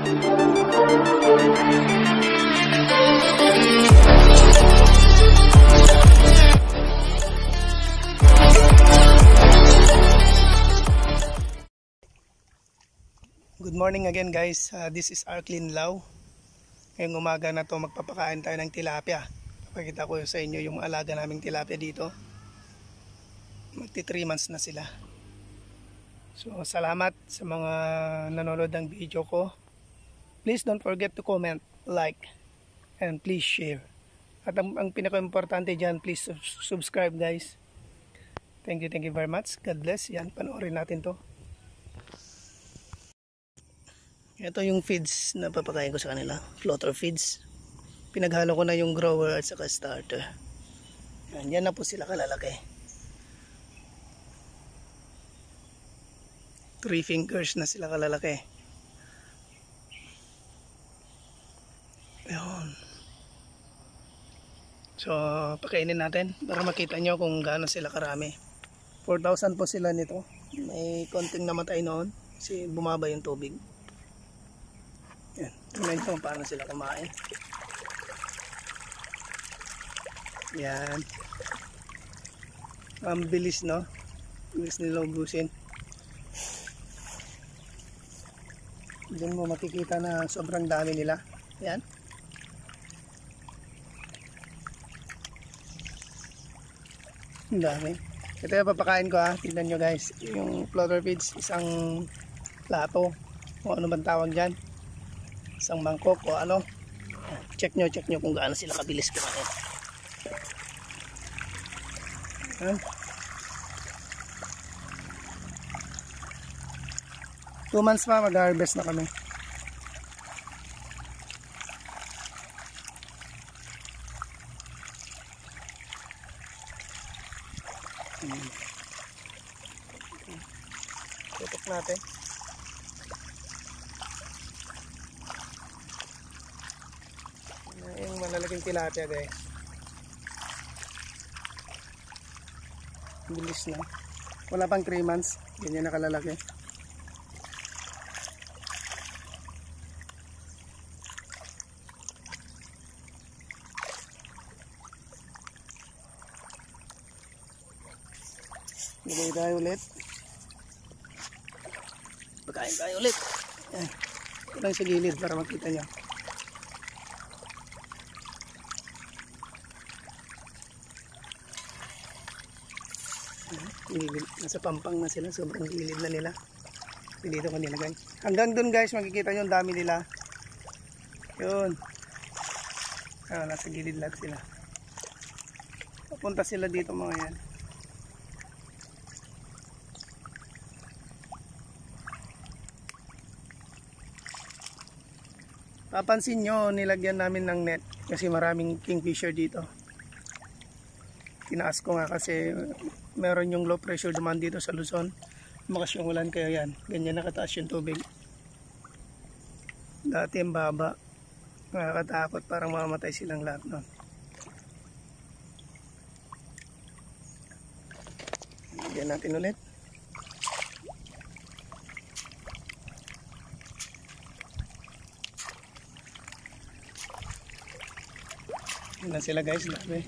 Good morning again guys, this is Arklin Lau. Ngayong umaga na to magpapakain tayo ng tilapia. Papakita ko sa inyo yung alaga naming tilapia dito. Magti 3 months na sila. So salamat sa mga nanonood ng video ko. Please don't forget to comment, like, and please share. At ang pinaka-importante dyan, please subscribe guys. Thank you very much. God bless. Yan, panoorin natin to. Ito yung feeds na papakain ko sa kanila, floater feeds. Pinaghalo ko na yung grower at saka starter. Yan na po sila kalalaki. 3 fingers na sila kalalaki. Ayan. So pakainin natin para makita nyo kung gaano sila karami. 4,000 po sila nito. May konting namatay noon kasi bumaba yung tubig. Yan, tingnan nyo paano sila kumain. Yan. Ang bilis, no? Bilis nila ubusin. Doon mo makikita na sobrang dami nila. Yan. Ang dami. Ito yung papakain ko ha. Tingnan nyo guys. Yung floater feeds, isang plato. O ano bang tawag dyan? Isang mangkok o ano. Check nyo kung gaano sila kabilis kumain. Yan. 2 months pa mag-harvest na kami. Tutok natin. Yung malalaking tilapia guys. Bilis na. Wala pang 3 months. Ganyan na kalalaki. Bigay tayo ulit. Pagkain tayo ulit. Yan. Ito lang sa gilid para makita nyo. Nasa pampang na sila, sobrang gilid na nila. Dito ko nilagay. Hanggang dun guys, makikita nyo ang dami nila. Yun. Nasa gilid lahat sila. Papunta sila dito mga yan. Papansin nyo, nilagyan namin ng net kasi maraming kingfisher dito. Tinaas ko nga kasi meron yung low pressure demand dito sa Luzon. Lumakas yung ulan kaya yan. Ganyan nakataas yung tubig. Dati ang baba. Nakakatakot, parang mamamatay silang lahat nun. Lagyan natin ulit. Yan na sila guys, dami.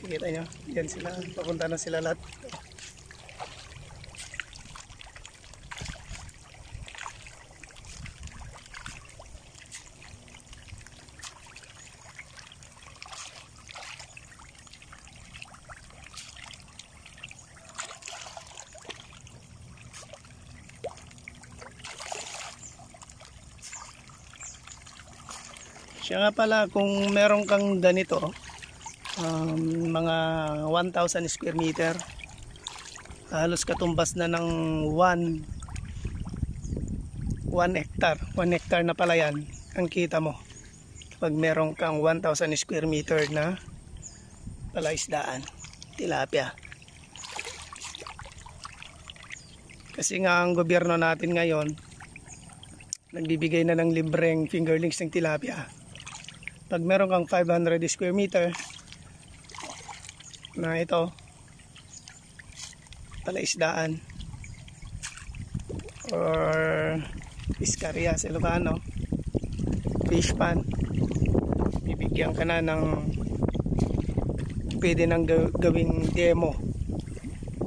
Kita nyo, yan sila, papunta na sila lahat. Siya nga pala, kung meron kang ganito, mga 1,000 square meter, halos katumbas na ng 1 hectare. 1 hectare na pala yan ang kita mo kapag meron kang 1,000 square meter na palaisdaan, tilapia. Kasi nga ang gobyerno natin ngayon nagbibigay na ng libreng fingerlings ng tilapia. Pag meron kang 500 square meter na ito palaisdaan or Piscaria sa Ilocano, fish pan. Bibigyan ka na ng pwede nang gawing demo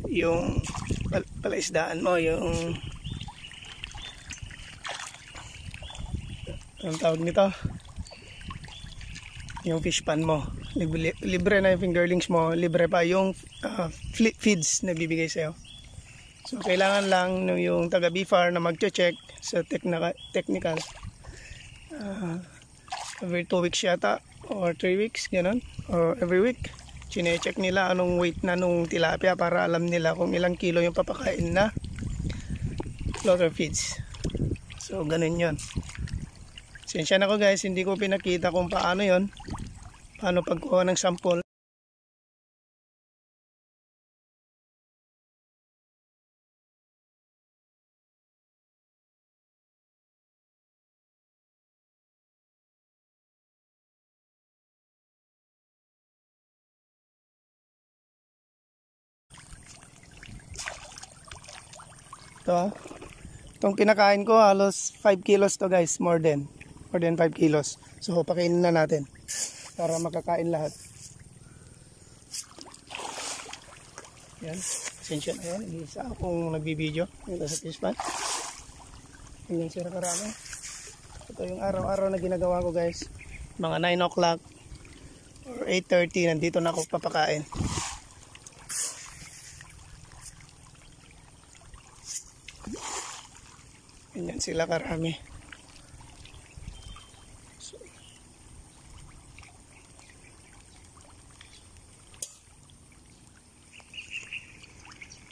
yung palaisdaan mo, yung ang tawag nito, yung fish pan mo. Libre na yung fingerlings mo, libre pa yung feeds na bibigay sa'yo. So kailangan lang yung taga BFAR na magche-check sa technical every 2 weeks yata or 3 weeks, ganun, or every week chine-check nila anong weight na nung tilapia para alam nila kung ilang kilo yung papakain na floater feeds. So ganun yun. Sensya na ko guys, hindi ko pinakita kung paano yon, paano pagkuha ng sample. Ito, itong kinakain ko halos 5 kilos to guys, more than 5 kilos. So pakainin na natin para makakain lahat. Yan, pasensya na yan, isa akong nagbibideo dito sa fish pan. Ganyan sila karami. Ito yung araw-araw na ginagawa ko guys, mga 9 o'clock or 8:30 nandito na ako papakain. Ganyan sila karami.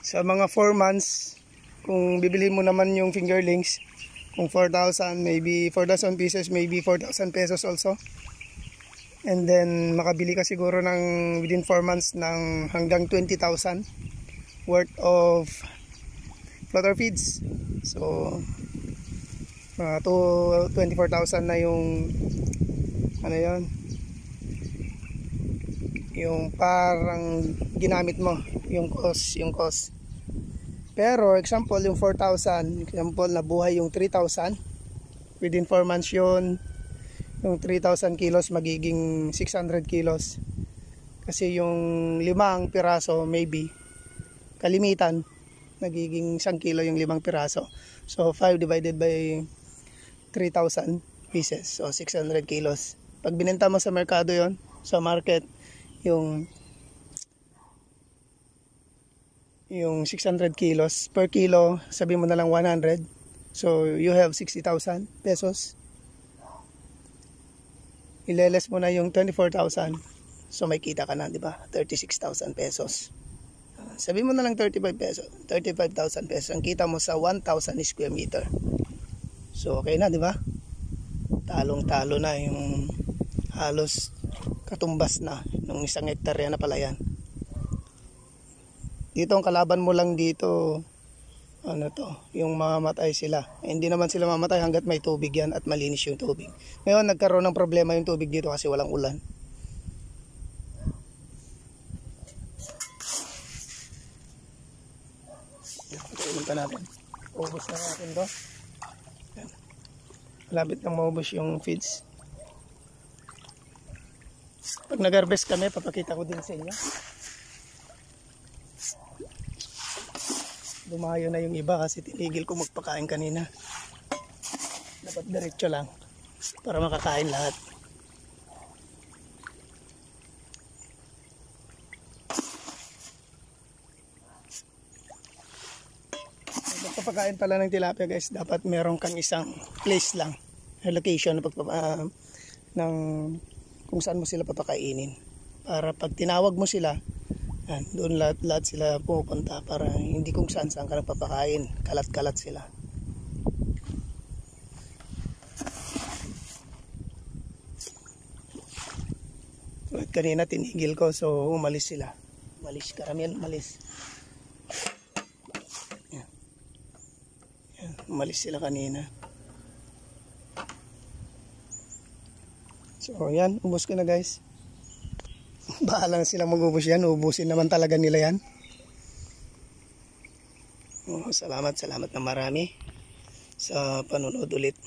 Sa mga 4 months, kung bibili mo naman yung fingerlings, kung 4,000, maybe 4,000 pieces, maybe 4,000 pesos also. And then makabili ka siguro ng within 4 months ng hanggang 20,000 worth of floater feeds. So to 24,000 na yung ano yon, yung parang ginamit mo, yung cost. Pero example yung 4,000, example nabuhay yung 3,000 within 4 months yun, yung 3,000 kilos magiging 600 kilos kasi yung 5 piraso maybe kalimitan nagiging 1 kilo yung 5 piraso. So 5 divided by 3,000 pieces, so 600 kilos. Pag binenta mo sa merkado yon, sa market, yung 600 kilos per kilo, sabi mo na lang 100, so you have 60,000 pesos. Ileles mo na yung 24,000, so may kita ka na, di ba? 36,000 pesos. Sabi mo na lang 35,000 pesos ang kita mo sa 1,000 square meter. So okay na, di ba? Talong-talo na, yung halos katumbas na ng 1 hektarya na pala yan. Dito ang kalaban mo lang dito, ano to, yung mamamatay sila. Hindi naman sila mamatay hanggat may tubig yan at malinis yung tubig. Ngayon nagkaroon ng problema yung tubig dito kasi walang ulan. Patayin pa natin. Ubus na natin to. Yan. Malapit nang maubos yung feeds. Pag nag-harvest kami, papakita ko din sa inyo. Dumayo na yung iba kasi tinigil ko magpakain kanina. Dapat diretso lang para makakain lahat. Pagpapakain pala ng tilapia guys, dapat meron kang isang place lang, location ng kung saan mo sila papakainin. Para pag tinawag mo sila, yan, doon lahat sila pupunta, para hindi kung saan ka nagpapakain, kalat-kalat sila. So, kanina tinigil ko, so umalis sila. Karamihan umalis. Yan. Yan, umalis sila kanina. So yan, ubos ko na guys. Bahala sila mag-ubos yan, ubusin naman talaga nila yan. Salamat na marami. sa panonood ulit.